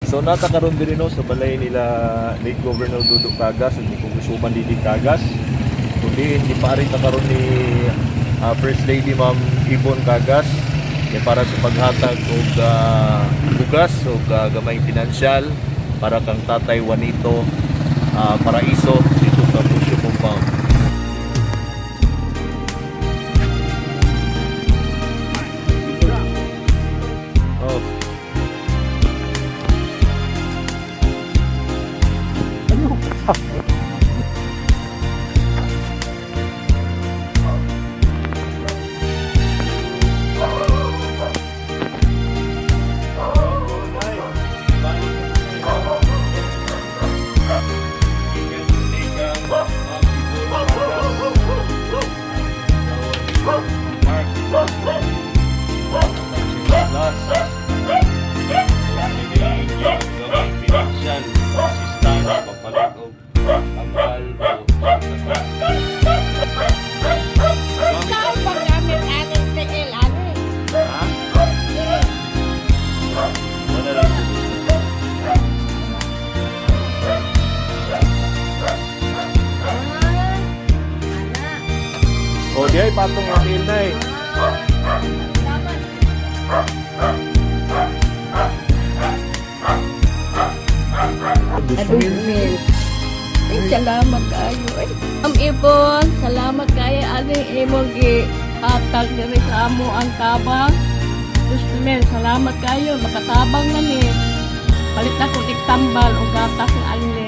So naa ta karon diri, no, sa balay nila late Governor Dudo Cagas ug ni Congresswoman Lily Cagas. Kundi hindi pa rin ta karon ni First Lady Ma'am Yvonne Cagas kay para sa paghatag og bugas ug gamayng pinansyal para kang Tatay Juanito Paraiso dito sa Busio Compound. Oh. Saan paggamit anong tiil, ano eh? Ah, ana. O, di ay patong ang na eh. Ah, salamat. Adumil. Ay, salamat kayo. Ay, Ma'am Ibon, salamat kayo. Aning imong gihatag diri sa amo ang tabang. Diyos, salamat kayo. Makatabang na ni. Palit ako iktambal o gatas ng anli.